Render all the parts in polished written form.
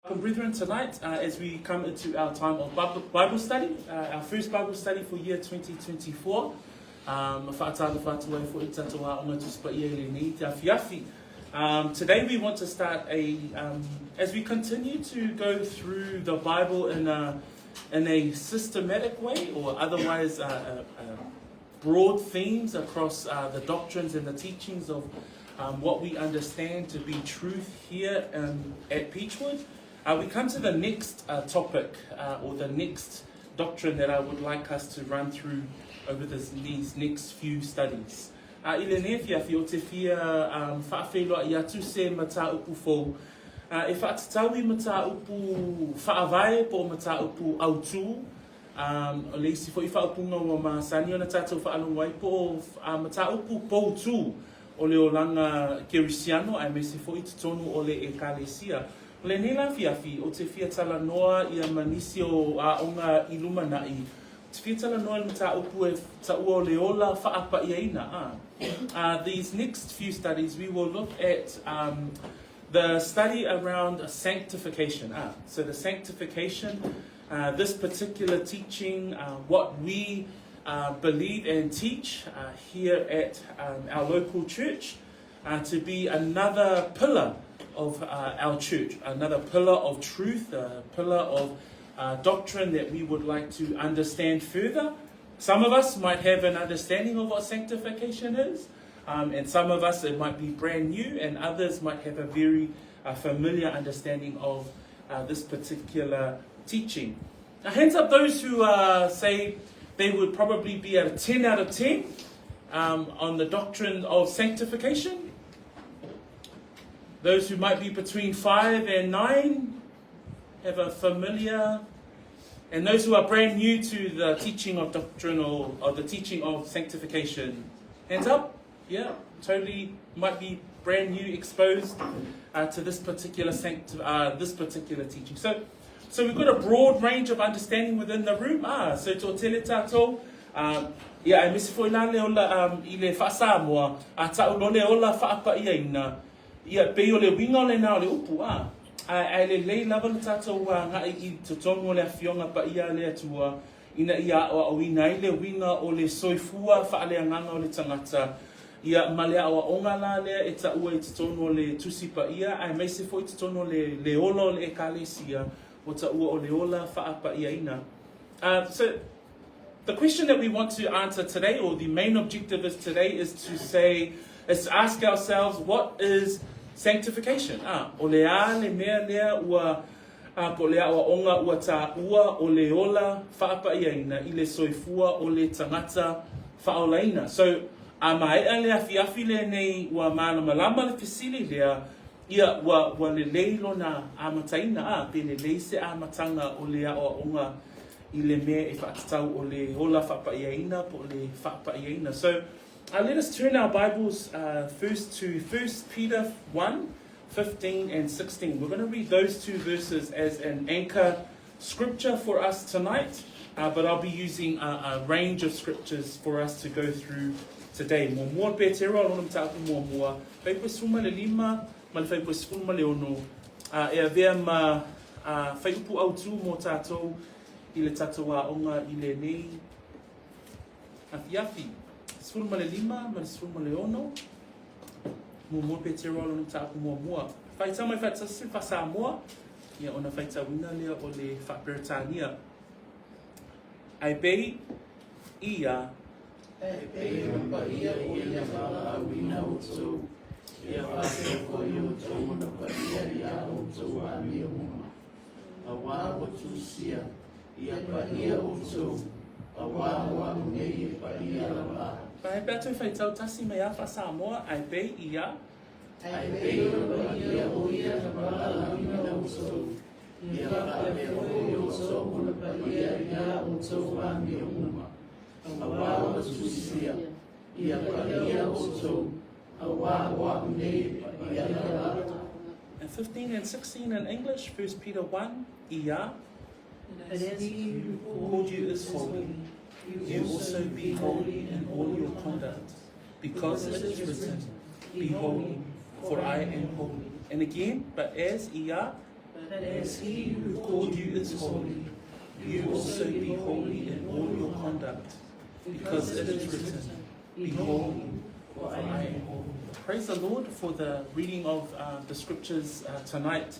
Welcome, brethren, tonight uh, as we come into our time of Bible study, uh, our first Bible study for year 2024. Um, um, today we want to start a, um, as we continue to go through the Bible in a, in a systematic way, or otherwise uh, uh, uh broad themes across uh, the doctrines and the teachings of um, what we understand to be truth here um, at Peachwood. Uh, we come to the next uh, topic uh, or the next doctrine that I would like us to run through over this, these next few studies. Uh, I lenei afiafi ou te fia um, whaawheloa i atu se mataupu fou. Uh, e whaatatau i mataupu whaavae po o mataupu autū Um, o le isi foi faaupuga ua masani ona tatou faalogo ai po o uh, mataupu poutū o le olaga kerisiano aemaise foi totonu o le Ekalesia. O lenei la afiafi, ou te fia talanoa ia ma nisi o aoga i lumanai, ou te fia talanoa i le mataupu e taua o le ola faapaiaina. Ah. Uh, these next few studies we will look at um, the study around sanctification. Ah, so the sanctification uh, this particular teaching, uh, what we uh, believe and teach uh, here at um, our local church, uh, to be another pillar of uh, our church, another pillar of truth, a pillar of uh, doctrine that we would like to understand further. Some of us might have an understanding of what sanctification is, um, and some of us it might be brand new, and others might have a very uh, familiar understanding of uh, this particular teaching. Now, hands up those who uh, say they would probably be at a 10 out of 10 um, on the doctrine of sanctification. Those who might be between 5 and 9 have a familiar and those who are brand new to the teaching of doctrinal or the teaching of sanctification. Hands up. Yeah, totally might be brand new exposed uh, to this particular sancti- uh, this particular teaching. So so we've got a broad range of understanding within the room. Ah, so toatele tātou, um, ia, aemaise foi la le ola um, i le faa-Samoa, a ta'u loa le ola faapaiaina, ia, pei o le uiga o lenā o le upu, ah, ae, ae lelei lava le tātou aga'i i totonu o le Afioga Paia a le Atua, ina ia aoaoina ai le uiga o le soifua faaleagaga o le tagata, ia, ma le aoaoga la lea e taua i totonu o le Tusi Paia, aemaise foi totonu o le, le ola o le Ekalesia, ua taua o le ola faapaiaina. Uh, so, the question that we want to answer today, or the main objective is today, is to say, is to ask ourselves, what is sanctification? Ah, o le a le mea lea ua Ā, ko le aoaoga ua tāua o le ola faapaiaina i le soifua o le tagata faaolaina. So, a maea le afiafi lenei ua mālamalama le fesili lea, ia, ua, ua lelei lona amataina, ā, pe lelei se amataga o le aoaoga i le mea e faatatau o le ola faapaiaina po o le faapaiaina. So, uh, let us turn our Bibles uh, first to 1 Peter 1, 15 and 16. We're going to read those two verses as an anchor scripture for us tonight, uh, but I'll be using a, a range of scriptures for us to go through today. Muamua Petero, lona mataupu muamua, fuaiupu e 15 ma le fuaiupu e 16, uh, e avea ma uh, fuaiupu autū mō tātou i le tātou aoga i lenei afiafi. 15 ma le 16, Muamua Petero lona mataupu muamua. Faitau mai faatasi le faa-Samoa, ia ona faitauina lea o le faa-Peretania. Ae pei ia. Ae pei o le paia o ia na valaauina outou, ia faapea foi outou ona paia i a outou amio uma. Auā ua tusia, ia paia outou, auā o a'u nei e paia lava au. Ae pea toe faitau tasi mai a faa-Samoa, ae pei ia. Ae pei o le paia o ia na valaauina outou, ia faapea foi outou ona paia i a outou amio uma. Auā ua tusia, ia paia outou, auā o a'u nei e paia lava au. And 15 and 16 in English, 1 Peter 1, ia. But as he who called you is holy, you also be holy in all your conduct, because it is written, Be holy, for I am holy. And again, but as ia. That as he who called you is holy, you also be holy in all your conduct, because it is written, Be holy, for I am holy. Praise the Lord for the reading of uh, the scriptures uh, tonight.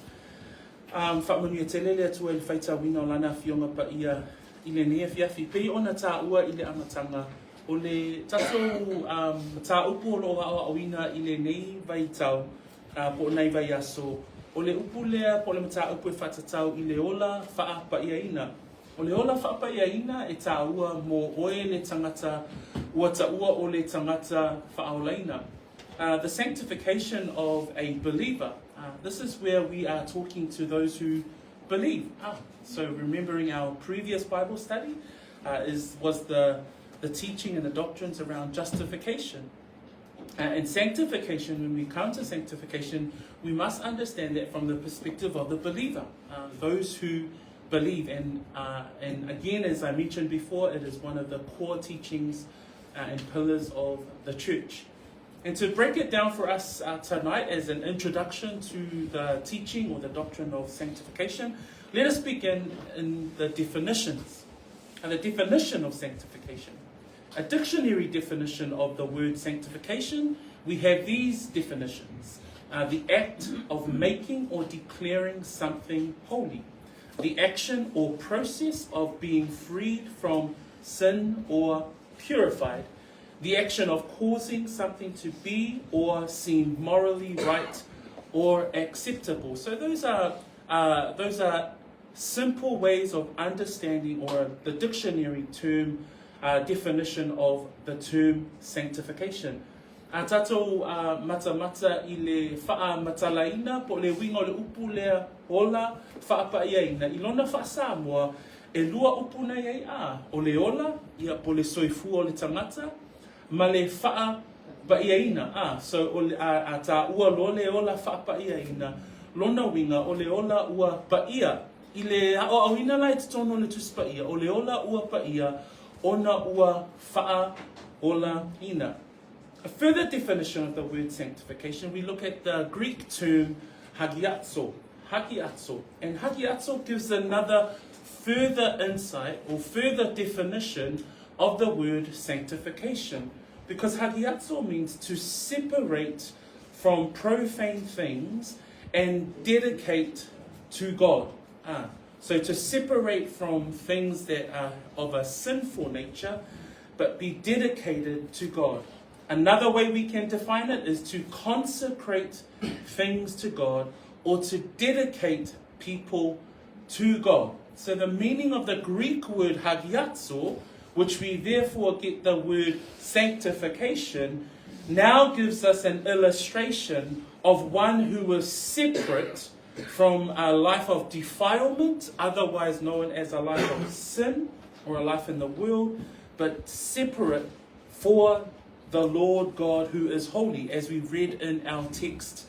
Um, Whaamanuia tele le Atua i le faitauina o lana afioga paia i lenei afiafi. Pei ona tāua i le amataga o le tatou um, mataupu o loo aoaoina i lenei vaitau uh, po o nei vaiaso, o le upu lea po o le mataupu e faatatau i le ola faapaiaina. O le ola faapaiaina e tāua mō oe le tangata ua taua o le tangata faaolaina. Uh, the sanctification of a believer. Uh, this is where we are talking to those who believe. Ah, so remembering our previous Bible study uh, is was the the teaching and the doctrines around justification. Uh, and sanctification, when we come to sanctification, we must understand that from the perspective of the believer, uh, those who believe. And, uh, and again, as I mentioned before, it is one of the core teachings uh, and pillars of the church. And to break it down for us uh, tonight as an introduction to the teaching or the doctrine of sanctification, let us begin in the definitions. And the definition of sanctification. A dictionary definition of the word sanctification, we have these definitions. Uh, the act of making or declaring something holy, the action or process of being freed from sin or purified, the action of causing something to be or seem morally right or acceptable. So those are, uh, those are simple ways of understanding or the dictionary term uh, definition of the term sanctification. A tātou uh, matamata i le whaamatalaina po le uiga o le upu lea ola faapaiaina. I lona faa-Samoa, e lua upu nei ai a, o le ola, ia po le soifua o le tagata, ma le faapaiaina. A, so o le, a, a tāua loa le ola faapaiaina, lona uiga o le ola ua paia. I le aoaoina la i totonu o le Tusi Paia, o le ola ua paia ona ua faaolaina. A further definition of the word sanctification, we look at the Greek term hagiazo. Hagiazo. And hagiazo gives another further insight or further definition of the word sanctification. Because hagiazo means to separate from profane things and dedicate to God. Ah, so to separate from things that are of a sinful nature, but be dedicated to God. Another way we can define it is to consecrate things to God or to dedicate people to God. So the meaning of the Greek word hagiazo, which we therefore get the word sanctification, now gives us an illustration of one who was separate from a life of defilement, otherwise known as a life of sin or a life in the world, but separate for the Lord God who is holy, as we read in our text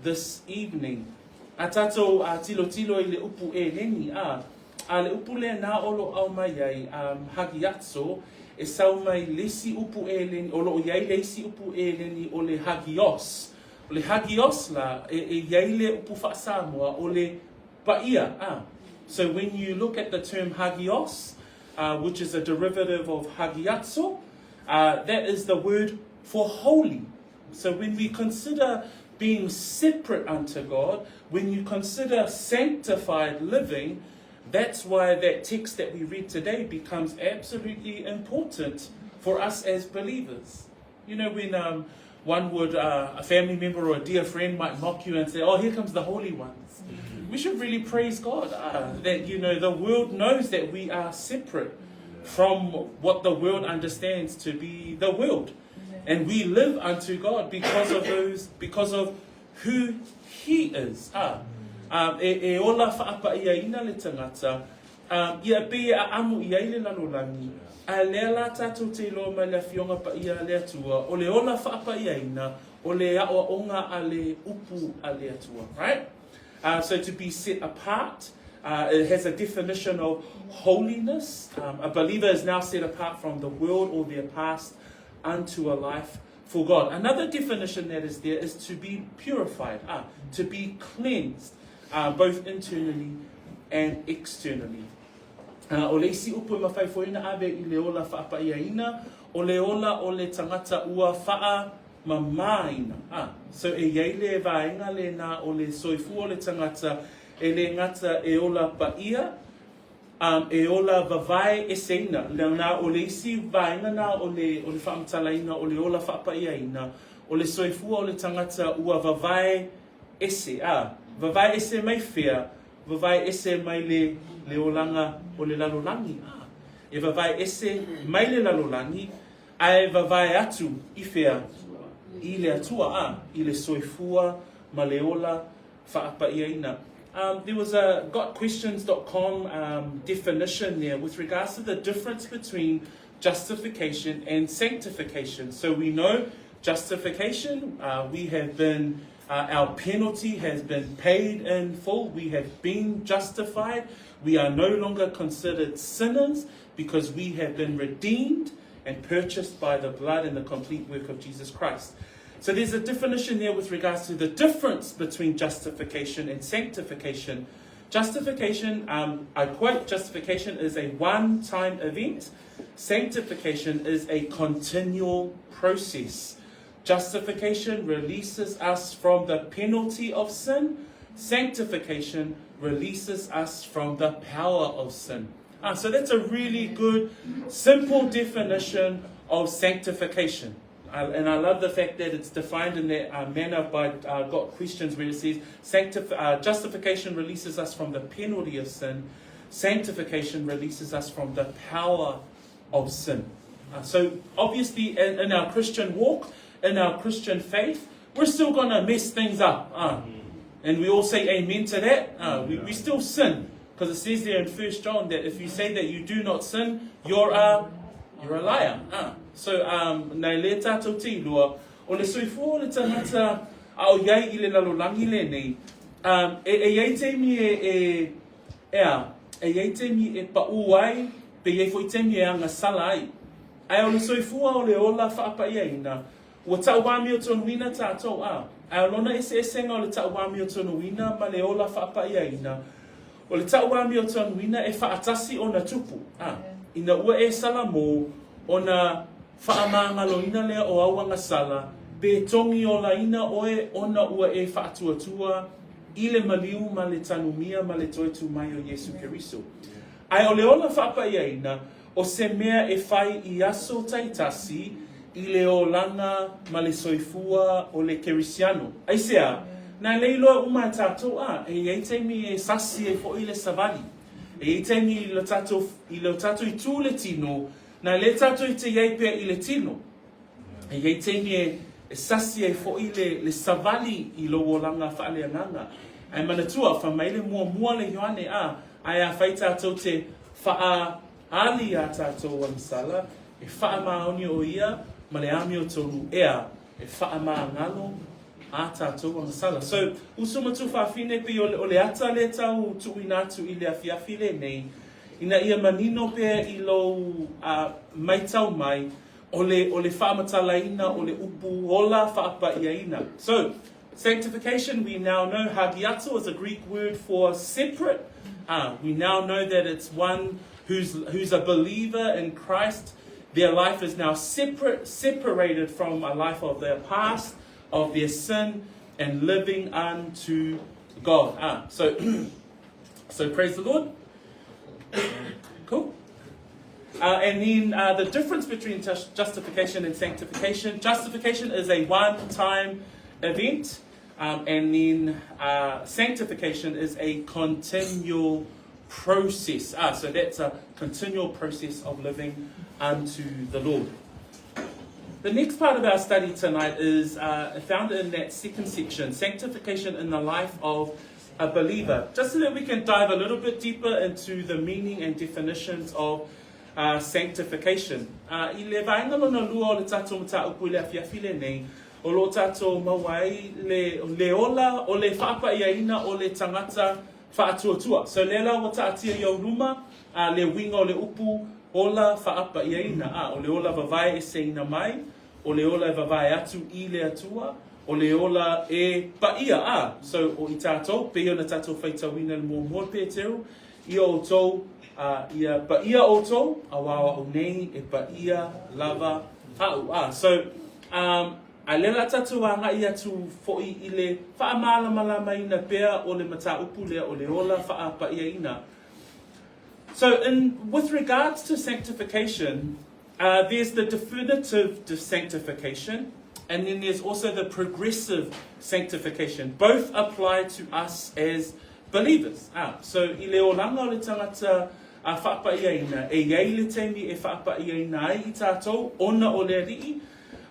this evening. A tātou a tilotilo i le upu Eleni, a, a le upu lea nā o lo au mai ai, um, hagiatso, e sau mai le isi upu Eleni, o loo iai le isi upu Eleni o le hagios. O le hagios la, e, e iai le upu faa-Samoa o le paia. Ah. So when you look at the term hagios, uh, which is a derivative of hagiatso, uh, that is the word for holy. So when we consider being separate unto God, when you consider sanctified living, that's why that text that we read today becomes absolutely important for us as believers. You know, when um, one would, uh, a family member or a dear friend might mock you and say, Oh, here comes the holy ones. Mm-hmm. We should really praise God uh, that, you know, the world knows that we are separate from what the world understands to be the world. And we live unto God because of those, because of who He is. Ah, um, e, e ola whaapaiaina le tangata, um, ia pe a amu i ai le lalolagi, a lea la tātou te iloa mai le afioga paia a le Atua, o le ola faapaiaina, o le aoaoga a le upu a le Atua. Right? Uh, so to be set apart, uh, it has a definition of holiness. Um, a believer is now set apart from the world or their past unto a life for God. Another definition that is there is to be purified, ah, to be cleansed. both internally and externally. O le isi upu e mafai foi ona ave i le ola faapa'iaina, o le ola o le tagata ua faamamāina. So e i ai le vaega lena o le soifua o le tagata e le gata e ola pa'ia, e ola vavae eseina. Na o le isi vaega na o le o le faamatalaina o le ola faapa'iaina, o le soifua o le tagata ua vavae ese. Vavae ese mai fea? Vavae ese mai le le olaga o le lalolagi, a. E vavae ese mai le lalolagi, ae vavae atu i fea? I le Atua, a, i le soifua ma le ola faapa'iaina. There was a gotquestions dot com definition there with regards to the difference between justification and sanctification. So we know justification, we have been our penalty has been paid in full. We have been justified. We are no longer considered sinners because we have been redeemed and purchased by the blood and the complete work of Jesus Christ. So there's a definition there with regards to the difference between justification and sanctification. Justification, I quote, justification is a one-time event. Sanctification is a continual process. Justification releases us from the penalty of sin. Sanctification releases us from the power of sin. So that's a really good, simple definition of sanctification. And I love the fact that it's defined in that manner by Got Questions, where it says justification releases us from the penalty of sin. Sanctification releases us from the power of sin. So obviously in our Christian walk, in our Christian faith, we're still going to mess things up. And we all say amen to that. We still sin. Because it says there in 1 John that if you say that you do not sin, you're a liar. So, nei le tātou te iloa, o le soifua o le tangata a o iai i le lalolagi lenei, e iai taimi e, e, ea, e iai taimi e pa'ū ai, pe iai foi taimi e agasala ai. Ae o le soifua o le ola faapa'iaina, ua ta'uamiotonuina tātou, a. Ae o lona eseesega o le ta'uamiotonuina ma le ola faapa'iaina, o le ta'uamiotonuina e fa'atasi ona tupu, a. Ina ua e salamō, ona fa'amagaloina lea o au agasala, pe togi olaina oe ona ua e fa'atuatua i le maliu ma le tanumia ma le toe tū mai o Iesu Keriso. Ae o le ola fa'apa'iaina, o se mea e fai i aso taitasi i le olaga ma le soifua o le Kerisiano. Aisea? Na le iloa uma e tātou, a, e iai taimi e sasi ai fo'i le savali. E iai taimi i lo tātou, i lo tātou i tū le tino, na le tātou i te iai pea i le tino. E iai taimi e, e sasi ai fo'i le, le savali i lou olaga faaleagaga. Ae manatua, fai mai le muamua le Ioane, a, ae afai tātou te fa'aali iā tātou agasala, e fa'amaoni o ia ma le amiotonu ea e fa'amagalo ā tātou agasala. So, uso ma tuafafine pei o le, o le ata lea tau tuuina atu i le afiafi lenei, ina ia manino pea i lou maitau mai o le, o le faamatalaina o le upu ola faapa'iaina. So, sanctification, we now know hagiato is a Greek word for separate. We now know that it's one who's a believer in Christ. Their life is now separate, separated from a life of their past, of their sin, and living unto God. So praise the Lord. Cool. And then the difference between justification and sanctification. Justification is a one-time event, and then sanctification is a continual process. So that's a continual process of living unto the Lord. The next part of our study tonight is found in that second section, sanctification in the life of a believer, just so that we can dive a little bit deeper into the meaning and definitions of sanctification. I le vaega lona lua o le tātou mataupu i le afiafi lenei, o lo tātou maua ai le, le ola o le faapa'iaina o le tagata fa'atuatua. So lea la ua ta'atia i ou luma le uiga o le upu ola fa'apa'iaina, a o le ola vavae eseina mai, o le ola e vavae atu i le Atua. o le ola e paia a. So o i tātou, pei ona tātou faitauina i le muamua o Peteru, ia outou, a, ia paia outou, auā o a'u nei e paia lava a'u. A, so, um, a lea la tātou agai atu fo'i i le faamalamalamaina pea o le mataupu lea o le ola faapaiaina. So, in, with regards to sanctification, there's the definitive sanctification, and then there's also the progressive sanctification. Both apply to us as believers. Ah, so i le olanga o le tangata a faapaiaina, e iai le taimi e faapaiaina ai i tātou, ona o le Alii,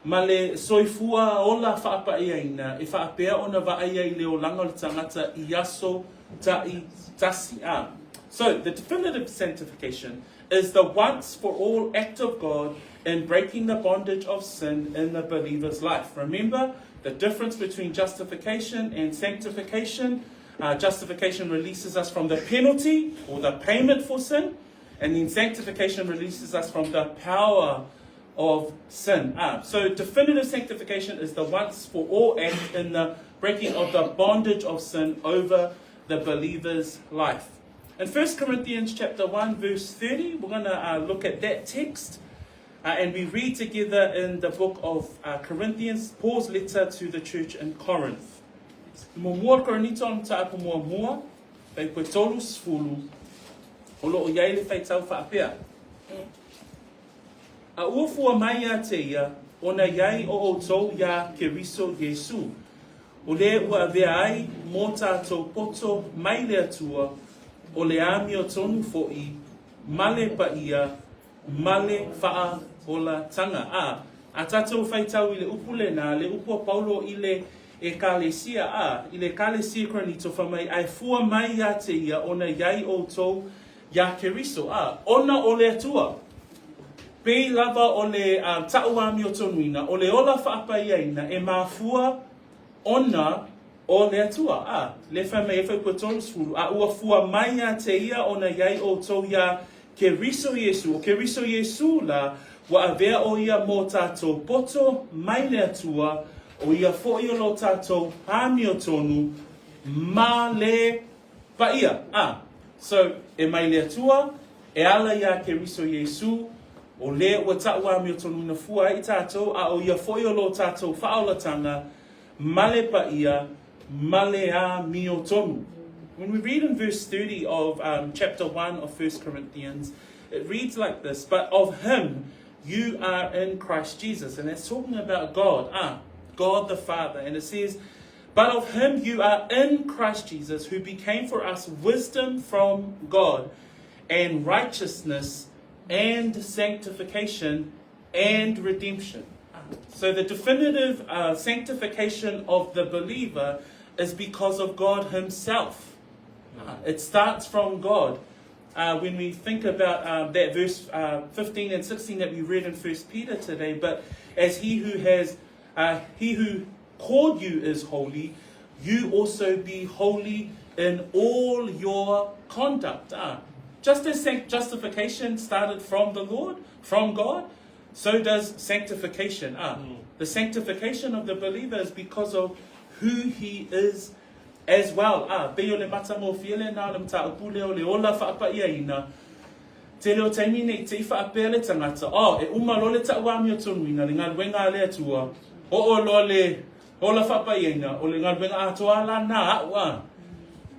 ma le soifua ola faapaiaina e faapea ona vaaia i le olanga o le tangata i aso ta'i tasi. Ah, so the definitive sanctification is the once for all act of God in breaking the bondage of sin in the believer's life. Remember the difference between justification and sanctification. Justification releases us from the penalty or the payment for sin, and then sanctification releases us from the power of sin. So definitive sanctification is the once for all act in the breaking of the bondage of sin over the believer's life. In 1 Corinthians chapter 1 verse 30, we're going to look at that text. And we read together in the book of Corinthians, Paul's letter to the church in Corinth. Muamua Korinito o le mataupu muamua, fuaiupu e 30, o lo o i ai le faitau faapea. A ua fua mai ia te ia, ona i ai o outou iā Keriso Iesū, o le ua avea ai mō tātou poto mai le Atua, o le amiotonu foʻi, ma le paia, ma le faaolatanga. Ā, a tātou faitau i le upu lenā, le upu a Paulo i le Ekalesia, ā, i le Ekalesia Korinito, fai mai, Ae fua mai ia te ia ona i ai outou iā Keriso, ā, ona o le Atua. Pei lava o le ta'u amiotonuina, o le ola faapaiaina e mafua ona o le Atua. Ā, le fai mai e fuaiupu e 30, a ua fua mai ia te ia ona i ai outou iā Keriso Iesū. O Keriso Iesū la, ua avea ʻo ia mō tātou poto mai le Atua, ʻo ia foʻi o lo tātou amiotonu ma le paia. Ā, so, e mai le Atua, e ala iā Keriso Iesū, o le ua ta'u amiotonuina fua ai i tātou, a ʻo ia foʻi o lo tātou faaolatanga, ma le paia, ma le amiotonu. When we read in verse 30 of chapter 1 of 1 Corinthians, it reads like this, But of him you are in Christ Jesus. And that's talking about God, God the Father. And it says, But of him you are in Christ Jesus, who became for us wisdom from God, and righteousness, and sanctification, and redemption. So the definitive sanctification of the believer is because of God himself. It starts from God. When we think about that verse 15 and 16 that we read in 1 Peter today, but as he who has, he who called you is holy, you also be holy in all your conduct. Just as justification started from the Lord, from God, so does sanctification. The sanctification of the believer is because of who he is as well. Pei o le matagofie lenā o le mataupu lea o le ola faapaiaina, tele o taimi nei te i faapea le tangata, oh, e uma loa le ta'u amiotonuina, le galuega a le Atua, o'o loa le ola faapaiaina, o le galuega atoa la nā a'u a.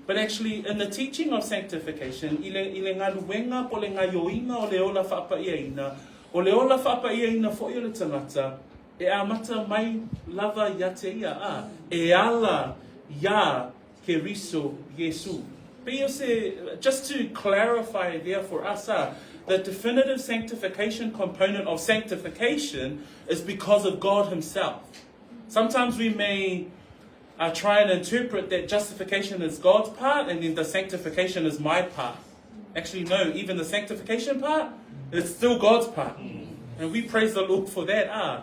But actually, in the teaching of sanctification, i le, i le galuega po le gaioiga o le ola faapaiaina, o le ola faapaiaina foʻi o le tagata, e amata mai lava ia te ia, a, e ala iā Keriso Iesū. Pei o se, just to clarify there for us, the definitive sanctification component of sanctification is because of God himself. Sometimes we may try and interpret that justification is God's part and then the sanctification is my part. Actually, no, even the sanctification part, it's still God's part. And we praise the Lord for that.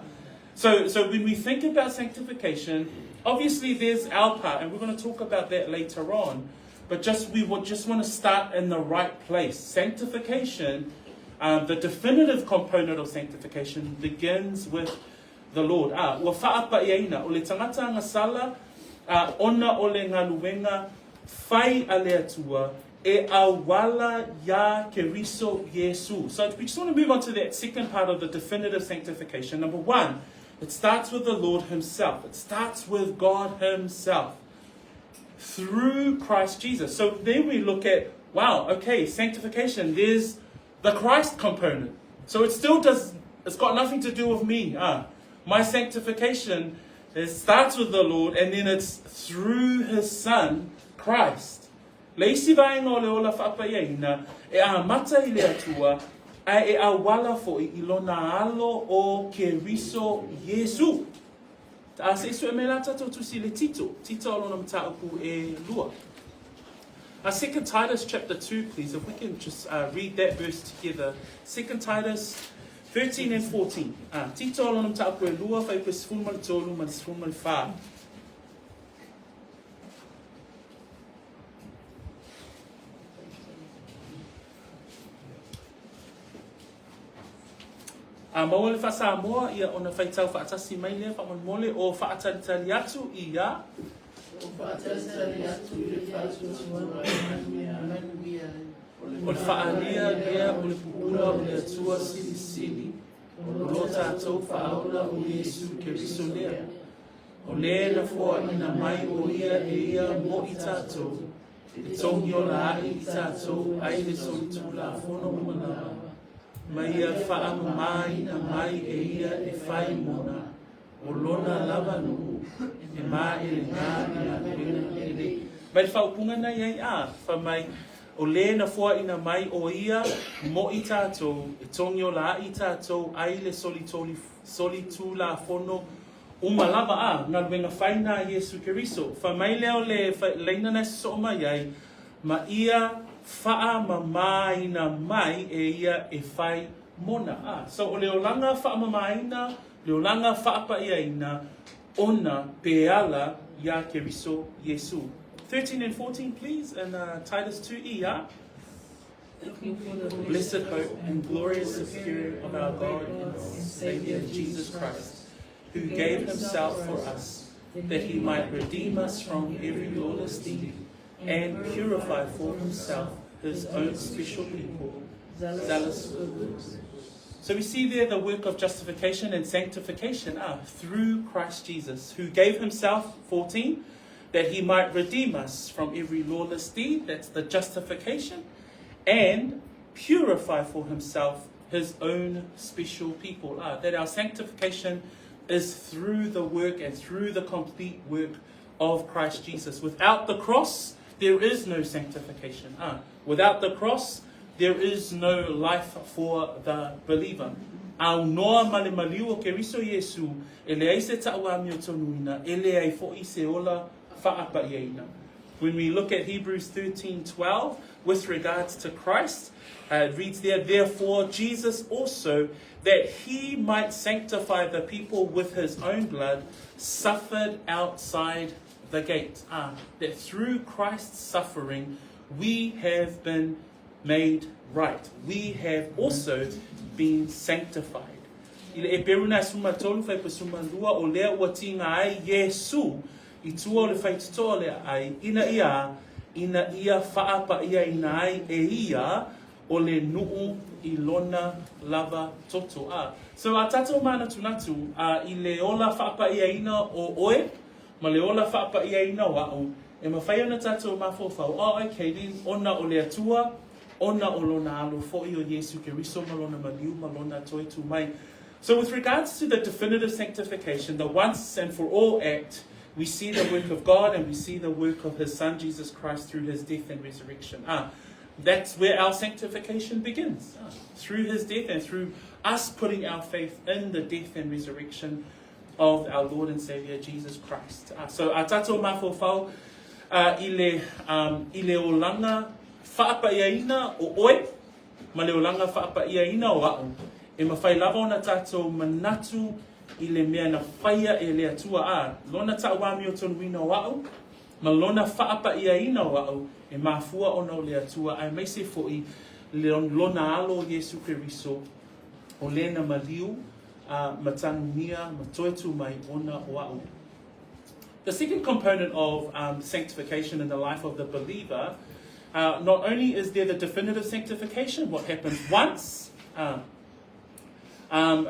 So when we think about sanctification, obviously there's our part, and we're going to talk about that later on. But we would just want to start in the right place. Sanctification, the definitive component of sanctification, begins with the Lord. A, ua faapa'iaina, o le tagata agasala, a, ona o le galuega fai a le Atua, e auala iā Keriso Iesu. So we just want to move on to that second part of the definitive sanctification. Number one, it starts with the Lord Himself. It starts with God Himself through Christ Jesus. So then we look at, wow, okay, sanctification, there's the Christ component. So it still does, it's got nothing to do with me. Ah, my sanctification, it starts with the Lord and then it's through His Son, Christ. Le isi vaega o le ola faapaiaina, e amata i le Atua, ae e auala foʻi i Lona Alo o Keriso Iesu. A se i sue mai la tatou tusi i le Tito, Tito o lona mataupu e lua. 2 Titus chapter 2, please, if we can just read that verse together. 2 Titus 13 and 14. Tito o lona mataupu e lua, fuaiupu e 13 ma le 14. A maua le faa-Samoa, ia ona faitau faatasi mai lea faamolemole o faatalitali atu ia. O faatalitali atu i le faatuatuaga e manuia ai. O le faaalia lea o le pupula o le Atua Silisili, o lo tatou Faaola o Iesu Keriso lea. O le na foaina mai o ia e ia mo i tatou, e togi ola aʻe i tatou ai le solitulafono uma lava, ma ia faamamaina mai e ia e fai mona, o lona lava nuu, e maelega i galuega lelei. Mai le faaupuga na i ai a, fai mai, o le na foaina mai o ia mo i tatou, e togi ola aʻe i tatou ai le solitulafono Uma lava a galuega fai na Iesu Keriso. Fai mai lea o le laina na e sosoo mai ai, ma ia faamamaina mai e ia e fai mona. A, so o le olaga faamamaina, le olaga faapaiaina, ona pe ala iā Keriso Iesu. 13 and 14 please in Titus 2 E, a. Blessed hope and glorious appearing of our God and Saviour Jesus Christ, who gave himself for us, that he might redeem us from every lawless deed and purify for himself his own special people, zealous for good. So we see there the work of justification and sanctification through Christ Jesus, who gave himself, 14, that he might redeem us from every lawless deed, that's the justification, and purify for himself his own special people. That our sanctification is through the work and through the complete work of Christ Jesus. Without the cross, there is no sanctification. Without the cross, there is no life for the believer. Aunoa ma le maliu o Keriso Iesu, e leai se ta'uamiotonuina, e leai fo'i se ola fa'apa'iaina. When we look at Hebrews 13:12 with regards to Christ, it reads there, Therefore Jesus also, that he might sanctify the people with his own blood, suffered outside the gate. That through Christ's suffering we have been made right. We have also been sanctified. I le Eperu na e 13 fuaiupu e 12, o lea ua tiga ai Iesu i tua o le faitotoa o le aai, ina ia, ina ia faapa'iaina ai e ia o le nuu i lona lava toto. A, so a tatou manatunatu, a, i le ola faapa'iaina o oe, ma le ola faapa'iaina o a'u, e mafai ona tatou mafaufau, oh, okay, then, ona o le Atua, ona o lona Alo fo'i o Iesu Keriso ma lona maliu ma lona toe tu mai. So with regards to the definitive sanctification, the once and for all act, we see the work of God and we see the work of His Son Jesus Christ through His death and resurrection. That's where our sanctification begins, through His death and through us putting our faith in the death and resurrection of our Lord and Savior Jesus Christ. So a tatou mafaufau i le i le olaga faapaiaina o oe ma le olaga faapaiaina o a'u, e mafai lava ona tatou manatu i le mea na faia e le Atua a lona ta'uamiotonuina o a'u ma lona faapaiaina o a'u e mafua ona o le Atua aemaise fo'i lona Alo Iesu Keriso o le na maliu. Matagia ma toe tu mai ona o a'u. The second component of sanctification in the life of the believer, not only is there the definitive sanctification, what happens once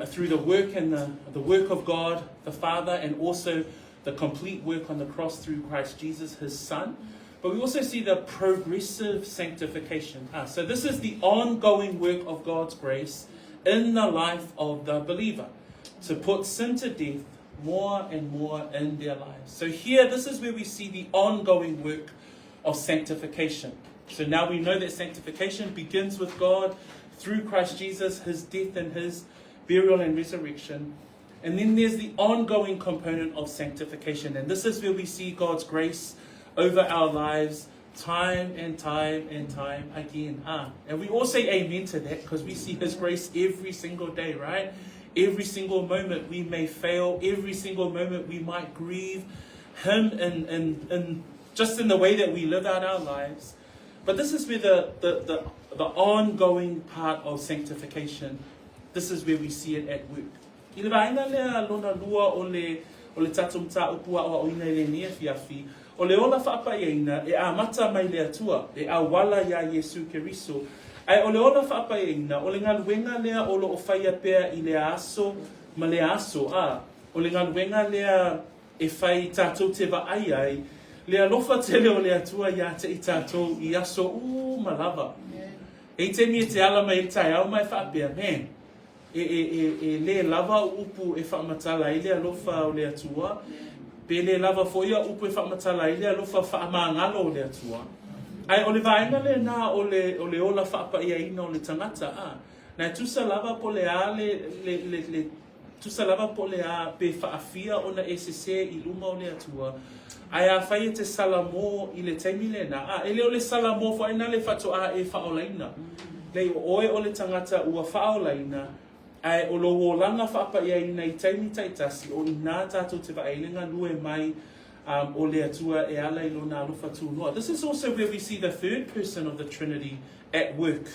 through the work and the work of God the Father, and also the complete work on the cross through Christ Jesus, his Son. But we also see the progressive sanctification. So this is the ongoing work of God's grace in the life of the believer to put sin to death more and more in their lives. So here, this is where we see the ongoing work of sanctification. So now we know that sanctification begins with God through Christ Jesus, his death and his burial and resurrection. And then there's the ongoing component of sanctification. And this is where we see God's grace over our lives time and time and time again. And we all say amen to that because we see his grace every single day, right? Every single moment we may fail. Every single moment we might grieve him in just in the way that we live out our lives. But this is where the ongoing part of sanctification, this is where we see it at work. I le vaega lea lona lua o le o le tatou mataupu aoaoina i lenei afiafi, o le ola faapaiaina e amata mai le Atua, e auala iā Iesu Keriso, ae o le ola faapaiaina o le galuega lea o lo o faia pea i lea aso ma lea aso, ā, o le galuega lea e fai tatou te vaai ai le alofa tele o le Atua iā te i tatou i aso uma lava. E i taimi e te ala mai ai le taeao ma e faapea, Man, E, e, e, e lē lava au upu e faamatala ai le alofa o le Atua, pe lē lava foi au upu e faamatala ai le alofa faamagalo o le Atua. Ae o le vaega lenā o le, o le ola faapaiaina o le tagata, a, na e tusa lava po o le a le, le, le, le, tusa lava po o le a pe faafia ona e sesē i luma o le Atua, ae afai e te salamō i le taimi lenā, a, e le o le salamō foi na le faatoā e faaolaina. Leai, o oe o le tagata ua faaolaina, ae o lou olaga faapaiaina i taimi taitasi, o inā tatou te vaai le galue mai o le Atua e ala i lona alofa tunoa. This is also where we see the third person of the Trinity at work.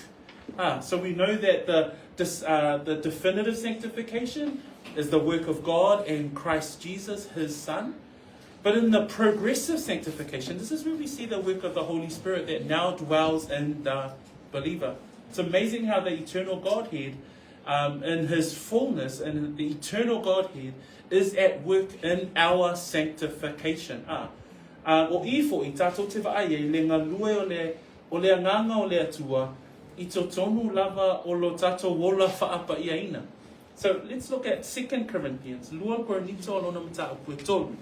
So we know that the definitive sanctification is the work of God and Christ Jesus, his Son. But in the progressive sanctification, this is where we see the work of the Holy Spirit that now dwells in the believer. It's amazing how the eternal Godhead, in his fullness, and the eternal Godhead, is at work in our sanctification. O i foʻi, tatou te vaai ai le galue o le, o le agaga o le Atua i totonu lava o lo tatou ola faapaiaina. So let's look at 2 Corinthians, 2 Korinito o lona mataupu e tolu.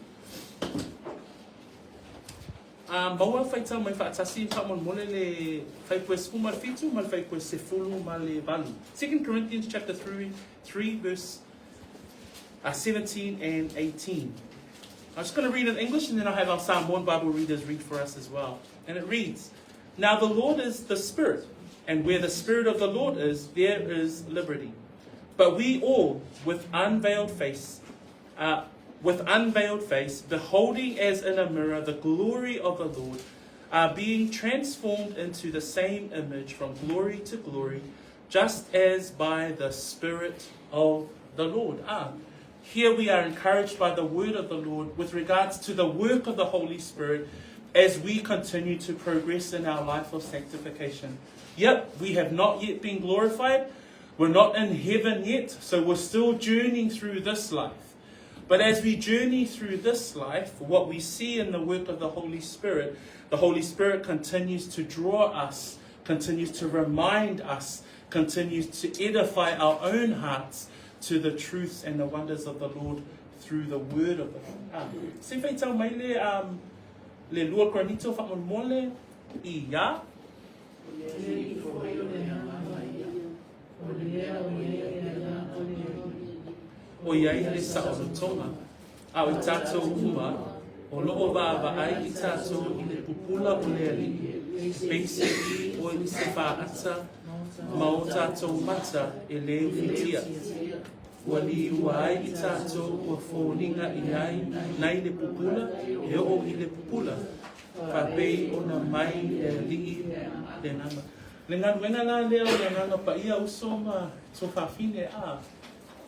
Maua faitau mai faatasi faamolemole le fuaipue 17 ma le fuaipue 18. 2 Corinthians chapter 3 verse 17 and 18. I'm just going to read in English and then I'll have our Samoan Bible readers read for us as well. And it reads, Now the Lord is the Spirit, and where the Spirit of the Lord is, there is liberty. But we all, with unveiled face, beholding as in a mirror the glory of the Lord, are being transformed into the same image from glory to glory, just as by the Spirit of the Lord. Here we are encouraged by the word of the Lord with regards to the work of the Holy Spirit as we continue to progress in our life of sanctification. Yep, we have not yet been glorified. We're not in heaven yet, so we're still journeying through this life. But as we journey through this life, what we see in the work of the Holy Spirit, the Holy Spirit continues to draw us, continues to remind us, continues to edify our own hearts to the truths and the wonders of the Lord through the word of the Lord. Se faitau mai le 2 Korinito faamolemole ia. O le Alii foi o le Agaga ia, o le mea o i ai le Agaga o le Alii. O i ai le saolotoga, a o i tatou uma, o lo o vaavaai i tatou i le pupula o le Alii, e peiseai o i se faata ma o tatou mata e lē ufitia. Ua liua ai i tatou ua foliga i ai nai le pupula e oo i le pupula, faapei ona mai le Alii le Agaga. Le galuega la lea o le Agaga Paia, uso ma tuafafine, a.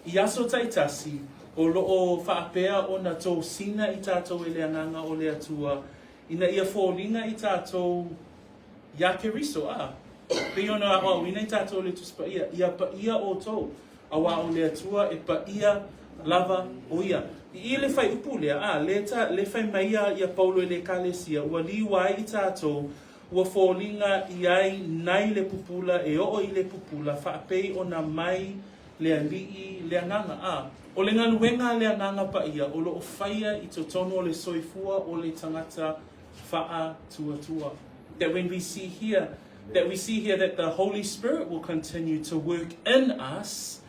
I aso taitasi, o loo faapea ona tosina i tatou e le Agaga o le Atua, ina ia foliga i tatou iā Keriso, a pei ona aoaoina i tatou e le Tusi Paia, Ia paia outou, auā o le Atua e paia lava o Ia. I i le fuaiupu lea, a, le ta, le fai mai ia ia Paulo i le Ekalesia, ua liua ai i tatou, ua foliga i ai nai le pupula e oo i le pupula, faapei ona mai le Alii le Agaga. A, o le galuega a le Agaga Paia o loo faia i totonu o le soifua o le tagata faatuatua. That when we see here, that we see here that the Holy Spirit will continue to work in us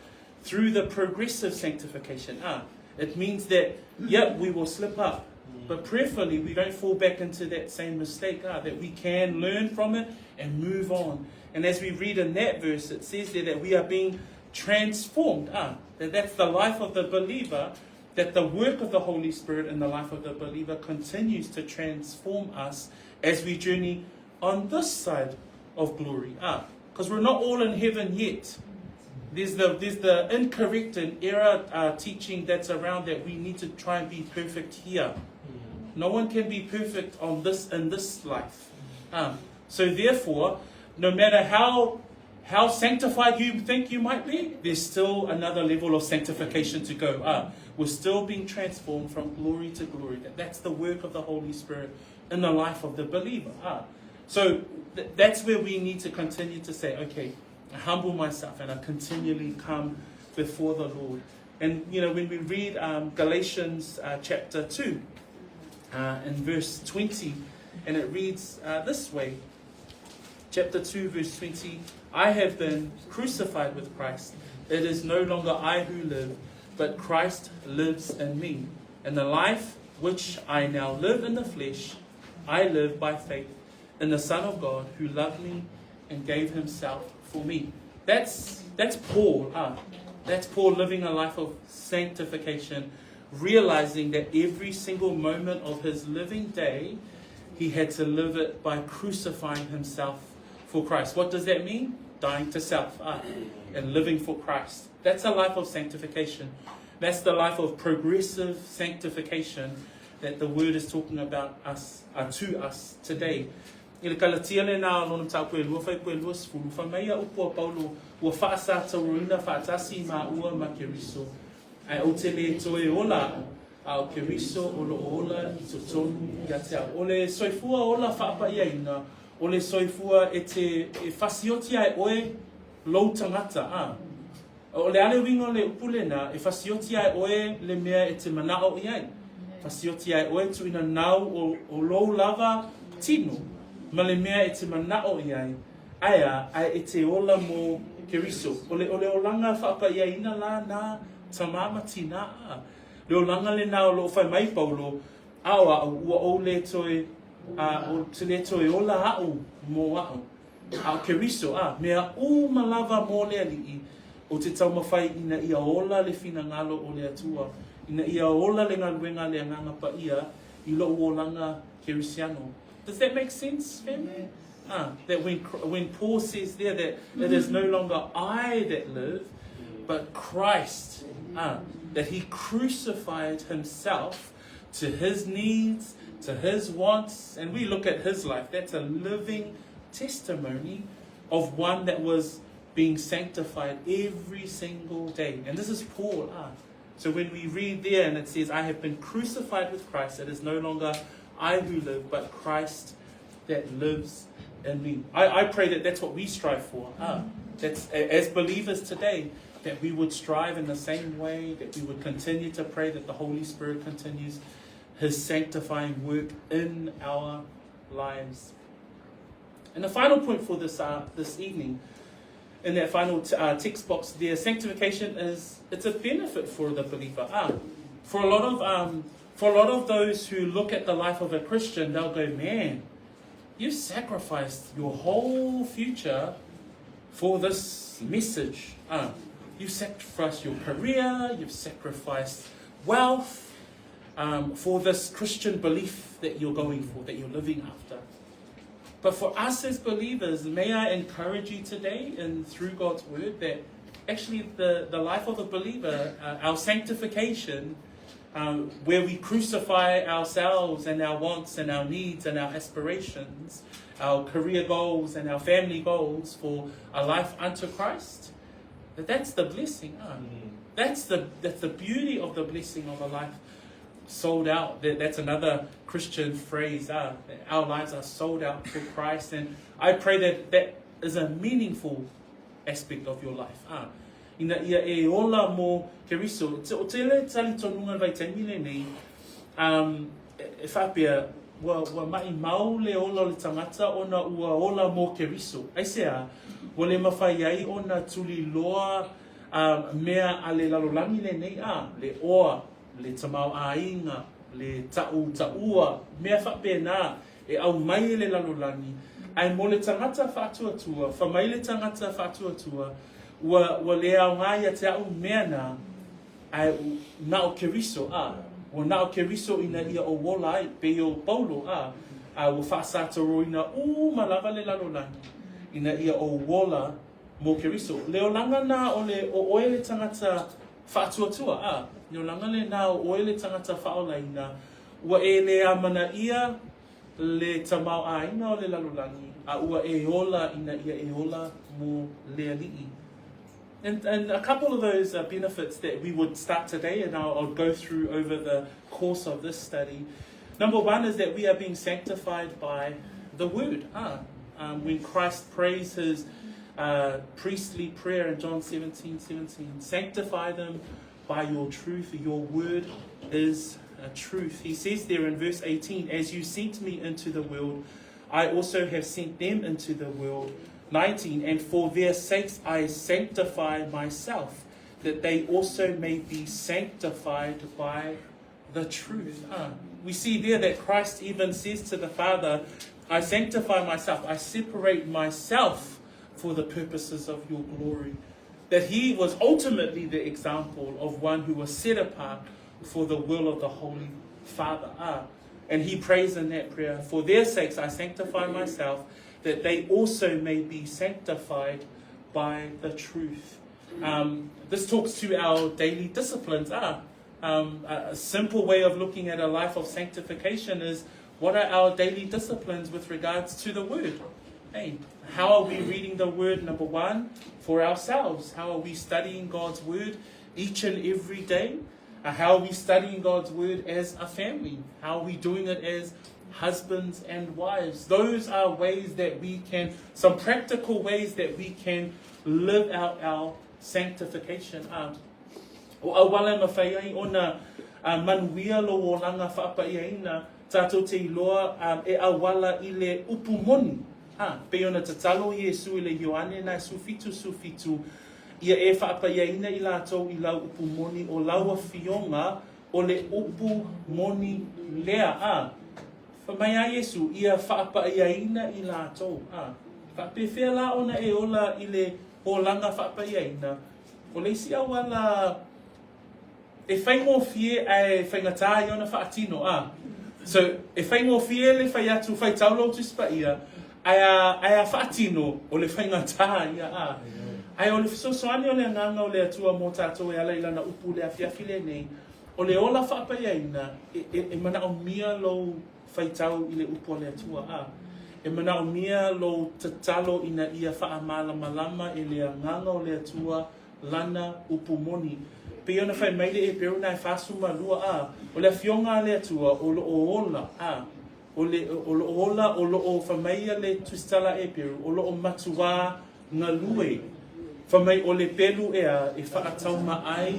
through the progressive sanctification. Ah, it means that, yep, we will slip up, but prayerfully we don't fall back into that same mistake, ah, that we can learn from it and move on. And as we read in that verse, it says there that we are being transformed. Ah, that that's the life of the believer, that the work of the Holy Spirit in the life of the believer continues to transform us as we journey on this side of glory. Ah, because we're not all in heaven yet. There's the, there's the incorrect and error teaching that's around that we need to try and be perfect here. No one can be perfect on this in this life. So therefore, no matter how how sanctified you think you might be, there's still another level of sanctification to go. We're still being transformed from glory to glory. That, that's the work of the Holy Spirit in the life of the believer. So that's where we need to continue to say, okay, I humble myself and I continually come before the Lord. And, you know, when we read Galatians chapter 2 in verse 20, and it reads this way chapter 2, verse 20 I have been crucified with Christ. It is no longer I who live, but Christ lives in me. And the life which I now live in the flesh, I live by faith in the Son of God who loved me and gave himself for me. That's, that's Paul. Ah, that's Paul living a life of sanctification, realizing that every single moment of his living day, he had to live it by crucifying himself for Christ. What does that mean? Dying to self and living for Christ. That's a life of sanctification. That's the life of progressive sanctification that the word is talking about us to us today. I le Kalatia lenā o lona mataupu e lua fuaiupu e 20, fai mai ia upu a Paulo, Ua faasatauaina faatasi i māua ma Keriso, ae ou te le toe ola a'u, a o Keriso o loo ola i totonu ia te au. O le soifua ola faapaiaina, o le soifua e te e fasioti ai oe lou tagata, a. O le a le uiga o le upu lenā, e fasioti ai oe le mea e te manao i ai. Fasioti ai oe tuuina nau o, o lou lava tino ma le mea e te manao i ai, ae a, ae e te ola mo Keriso. O le, o le olaga faapaiaina la nā tamā ma tinā, a. Le olaga lenā o loo fai mai Paulo, a o a'u, ua ou le toe, a, o te le toe ola a'u mo a'u. A o Keriso, a, mea uma lava mo le Alii, o te taumafai ina ia ola le finagalo o le Atua, ina ia ola le galuega a le Agaga Paia i lou olaga Kerisiano. Does that make sense, family? Ah, that when, when Paul says there that it is no longer I that live, but Christ, that he crucified himself to his needs, to his wants, and we look at his life, that's a living testimony of one that was being sanctified every single day. And this is Paul. So when we read there and it says, I have been crucified with Christ, it is no longer I who live, but Christ that lives in me. I, I pray that that's what we strive for. That's, as believers today, that we would strive in the same way, that we would continue to pray that the Holy Spirit continues his sanctifying work in our lives. And the final point for this, this evening, in that final text box there, sanctification is it's a benefit for the believer. For a lot of for a lot of those who look at the life of a Christian, they'll go, "Man, you've sacrificed your whole future for this message. You've sacrificed your career, you've sacrificed wealth for this Christian belief that you're going for, that you're living after." But for us as believers, may I encourage you today and through God's word that Actually, the, the life of a believer, uh, our sanctification, um, where we crucify ourselves and our wants and our needs and our aspirations, our career goals and our family goals for a life unto Christ, that that's the blessing. Huh? Mm. That's, the, that's the beauty of the blessing of a life sold out. That, that's another Christian phrase. Uh, our lives are sold out for Christ. And I pray that that is a meaningful aspect of your life. Ah. Ina ia e ola mō Keriso. Te, o tele tali tonunga vai taimi lenei, um, e, e whapea, ua, ua mai mau le ola o le tangata ona ua ola mō Keriso. Aisea, ua le mawhai ai ona tuli loa um, mea a le lalolagi lenei, a, le oa, le tamaoaiga, le taʻutaʻua, mea faapena e aumai e le lalolagi, ae mo le tagata faatuatua, fa mai le tagata faatuatua, ua, ua le aoga ia te a'u mea na, ae na o Keriso, a, ua na o Keriso ina ia ou ola ai, pei o Paulo, a, a ua faasatoroina uma lava le lalolagi, ina ia ou ola mo Keriso. Le olaga na o le, o oe le tagata Faatuatua, a, le olaga lenā o ʻoe le tagata faaolaina, ua e lē amanaia le tamaoaiga o le lalolagi, a ua e ola ina ia e ola mo le Aliʻi. And, and a couple of those uh, benefits that we would start today, and I'll, I'll go through over the course of this study. Number one is that we are being sanctified by the Word. Ah, um, when Christ prays his uh, priestly prayer in John 17 17, sanctify them by your truth. Your word is a truth. He says there in verse 18, As you sent me into the world, I also have sent them into the world. 19, And for their sakes I sanctify myself, that they also may be sanctified by the truth. Ah, we see there that Christ even says to the Father, I sanctify myself, I separate myself for the purposes of your glory. That he was ultimately the example of one who was set apart for the will of the Holy Father. Ah, and he prays in that prayer, For their sakes I sanctify myself, that they also may be sanctified by the truth. Um, this talks to our daily disciplines. Ah, um, a simple way of looking at a life of sanctification is what are our daily disciplines with regards to the Word? Hey, how are we reading the Word, number one, for ourselves? How are we studying God's Word each and every day? Uh, how are we studying God's Word as a family? How are we doing it as husbands and wives? Those are ways that we can, some practical ways that we can live out our sanctification. Um, O auala e mawhai ai ona manuia lou olaga faapaiaina, tatou te iloa e auala i le upu moni. Ha, pei ona tatalo Iesu i le Ioane na e sufitu sufitu, ia e faapaiaina i latou i lau upu moni o lau afioga o le upu moni lea. A, fa mai a Iesu, ia faapaiaina i latou. A, faapefea la ona e ola i le olaga faapaiaina? O le isi auala e faigofie ae faigata ia ona faatino, a. So, e faigofie le fai atu, faitau lou Tusi Paia, ae a, ae a faatino, o le faigata ia, a. Ae o le fesoasoani o le Agaga o le Atua mō tātou e ala i Lana upu i le afiafi lenei, o le ola faapaiaina, e, e, e manaomia lou faitau i le upu a le Atua, a. E manaomia lou tatalo ina ia faamalamalama e le Agaga o le Atua Lana upu moni. Pei ona fai mai le Eperu na e 42, a, o le Afioga a le Atua o loo ola, a, o le, o loo ola, o loo fai mai ia le Tusitala Eperu, o loo matuā galue. Fai mai o le pelu ea e faatauma ai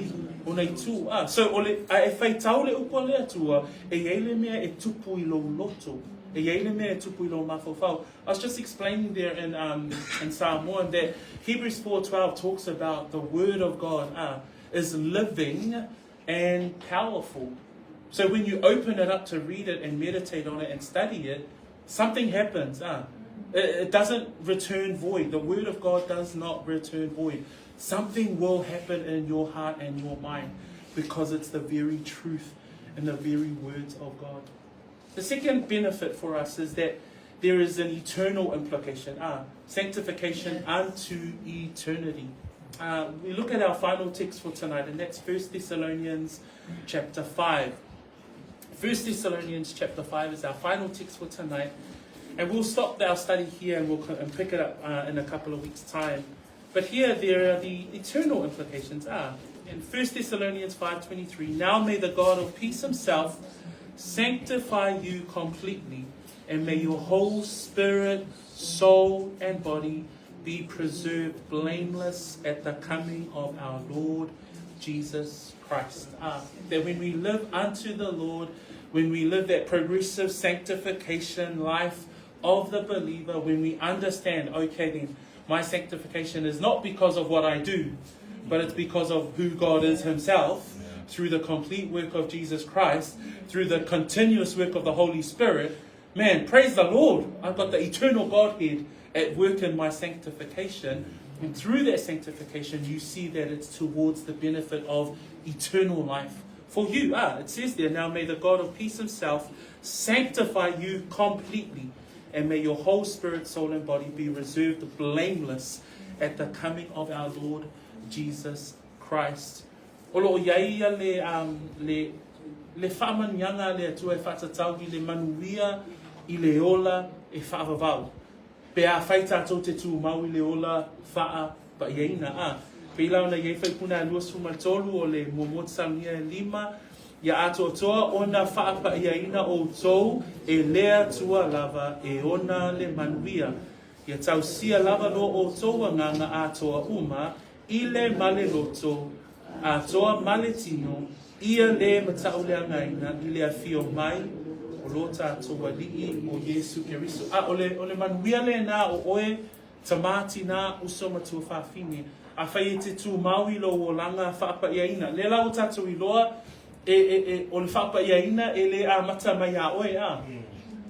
ona itu. A, so o le, a e faitau le upu a le Atua, e iai le mea e tupu i lou loto. E iai le mea e tupu i lou mafaufau. I was just explaining there in, um, in Samoan that Hebrews 4.12 talks about the word of God uh, is living and powerful. So when you open it up to read it and meditate on it and study it, something happens. Uh. It, it doesn't return void. The word of God does not return void. Something will happen in your heart and your mind because it's the very truth and the very words of God. The second benefit for us is that there is an eternal implication, ah, sanctification unto eternity. Uh, we look at our final text for tonight, and that's 1 Thessalonians chapter 5. 1 Thessalonians chapter 5 is our final text for tonight. And we'll stop our study here and we'll and pick it up uh, in a couple of weeks' time. But here there are the eternal implications are. In 1 Thessalonians 5.23, Now may the God of peace himself sanctify you completely, and may your whole spirit, soul, and body be preserved blameless at the coming of our Lord Jesus Christ. Ah, that when we live unto the Lord, when we live that progressive sanctification life of the believer, when we understand, okay, then my sanctification is not because of what I do, but it's because of who God is Himself through the complete work of Jesus Christ, through the continuous work of the Holy Spirit. Man, praise the Lord. I've got the eternal Godhead at work in my sanctification. And through that sanctification, you see that it's towards the benefit of eternal life for you. Ah, it says there, now may the God of peace himself sanctify you completely, and may your whole spirit, soul, and body be reserved blameless at the coming of our Lord Jesus Christ. O loo iai ia le, um, le, le whaamanianga a le Atua e whaatatau i le manuia i le ola e whaavavau. Pe afai tatou te tumau i le ola faapaiaina, a pei la ona i ai faipuna a 23 o le muamua Tesalonia e lima, ia atoatoa ona faapaiaina outou e le Atua lava e ona le manuia. Ia tausia lava lo outou agaga atoa uma i le ma le loto, atoa ma le tino, ia le matauleagaina i le afio mai o lo tatou Alii o Iesu Keriso. A, o le, o le manuia lena o oe, tamā, tinā, uso ma tuafafine. Afai e te tumau i lou olaga faapaiaina, lea la ua tatou iloa, e, e, e, o le faapaiaina e le amata mai iā oe, a.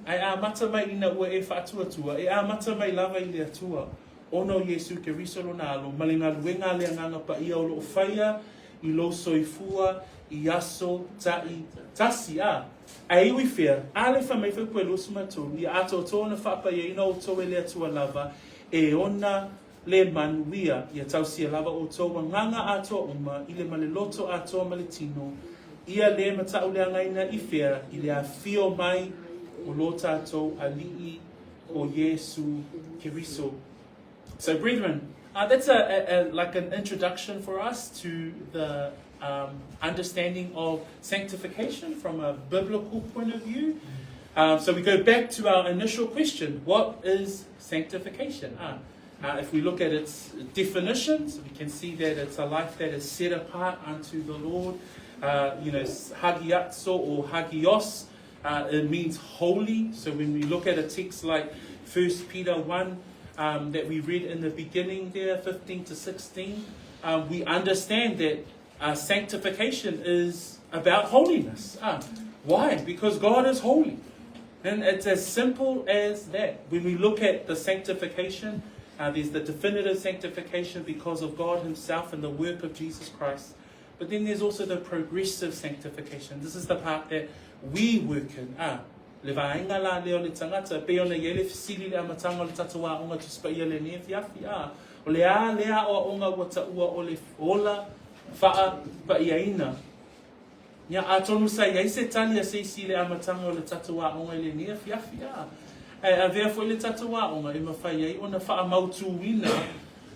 Ae amata mai ina ua e faatuatua, e amata mai lava i le Atua. Ona o Iesu Keriso lona Alo, ma le galuega a le Agaga Paia o loo faia i lou soifua i aso taʻi tasi, a ae iwi fea, a le fai mai foi koe 23, ia atoatoa ona faapaiaina outou e le Atua lava, e ona le manuia, ia tausia lava outou agaga atoa uma i le ma le loto atoa ma le tino, ia le matauleagaina i fea i le afio mai o lo tatou Alii o Iesu Keriso. So brethren, uh, that's a, a, a, like an introduction for us to the um, understanding of sanctification from a biblical point of view. Um, so we go back to our initial question what is sanctification? Uh, uh, if we look at its definitions, we can see that it's a life that is set apart unto the Lord. Uh, you know, hagiatso or hagios, uh, it means holy. So when we look at a text like 1 Peter 1 um, that we read in the beginning there, 15 to 16, um, we understand that uh, sanctification is about holiness. Uh, why? Because God is holy. And it's as simple as that. When we look at the sanctification, uh, there's the definitive sanctification because of God Himself and the work of Jesus Christ. But then there's also the progressive sanctification. This is the part that we work in. Ah, le vaega la lea o le tagata, pei ona i ai le fesili i le amataga o le tatou aoga Tusi Paia lenei afiafi, ah, o le a lea aoaoga ua taua o le ola faapaiaina. Ia, atonu sa i ai se tali a se isi i le amataga o le tatou aoga i lenei afiafi, ah, ae avea foi le tatou aoga e mafai ai ona faamautuina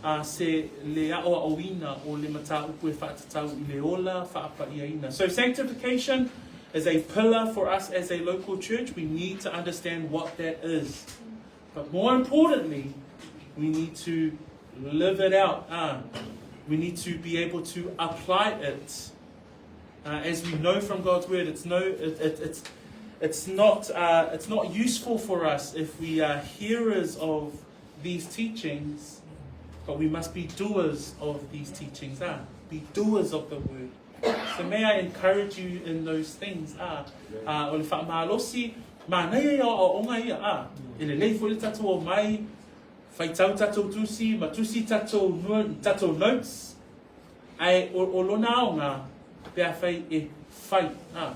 a se le aoaoina o le mataupu e faatatau i le ola faapaiaina. So sanctification is a pillar for us as a local church. We need to understand what that is. But more importantly, we need to live it out. Ah, we need to be able to apply it. Uh, as we know from God's word, it's no, it, it, it's, it's not, uh, it's not useful for us if we are hearers of these teachings, but we must be doers of these teachings. Ah, be doers of the word. So may I encourage you in those things. Ah, ah, o le whaamalosi, manaia ia aoaoga ia. Ah, e lelei foi le tatou o mai, faitau tatou tusi, ma tusi tatou, tatou notes, ae o, o lona aoga, pe afai e fai. Ah,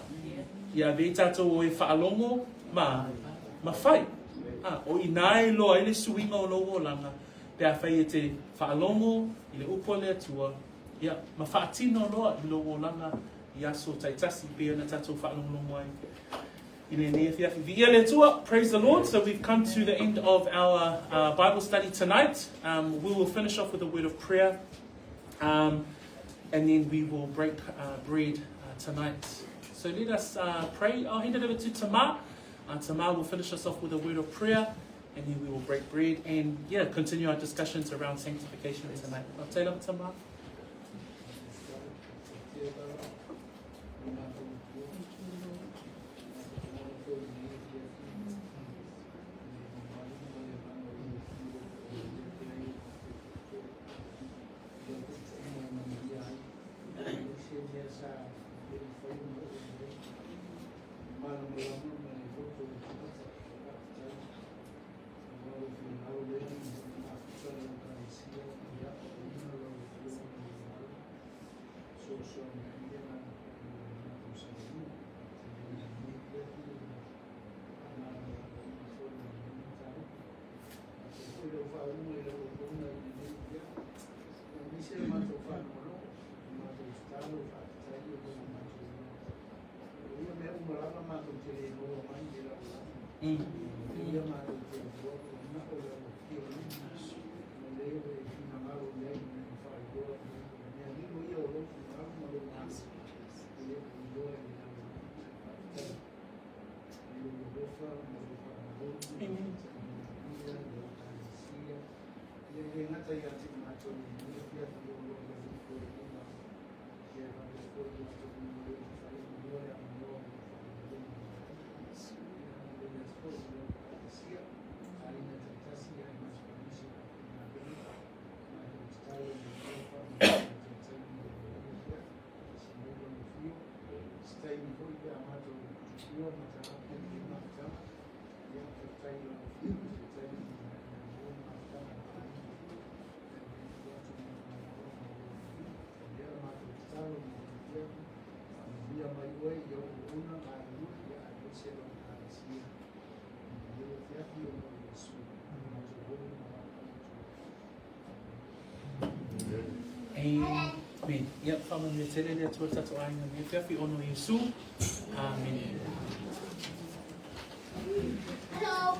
ia avea tatou o e faalogo ma, ma fai. Ah, o i nā e loa ai le suiga o lou olaga, Pe afai e te faalogo i le upu a le Atua, ia, ma faatino loa i lou olaga i aso taitasi pei ona tatou faalogologo ai i lenei afiafi. Viia le Atua, praise the Lord. So we've come to the end of our Bible study tonight. We will finish off with a word of prayer. And then we will break bread tonight. So let us pray. I'll hand it over to Tamar. Tamar will finish us off with a word of prayer, and then we will break bread and yeah, continue our discussions around sanctification tonight. Taylor, Tamar. Amen. Amen. Ia, whamanuia tele le Atua tatou aiga me whiawhi ono Iesu. Amen. Hello.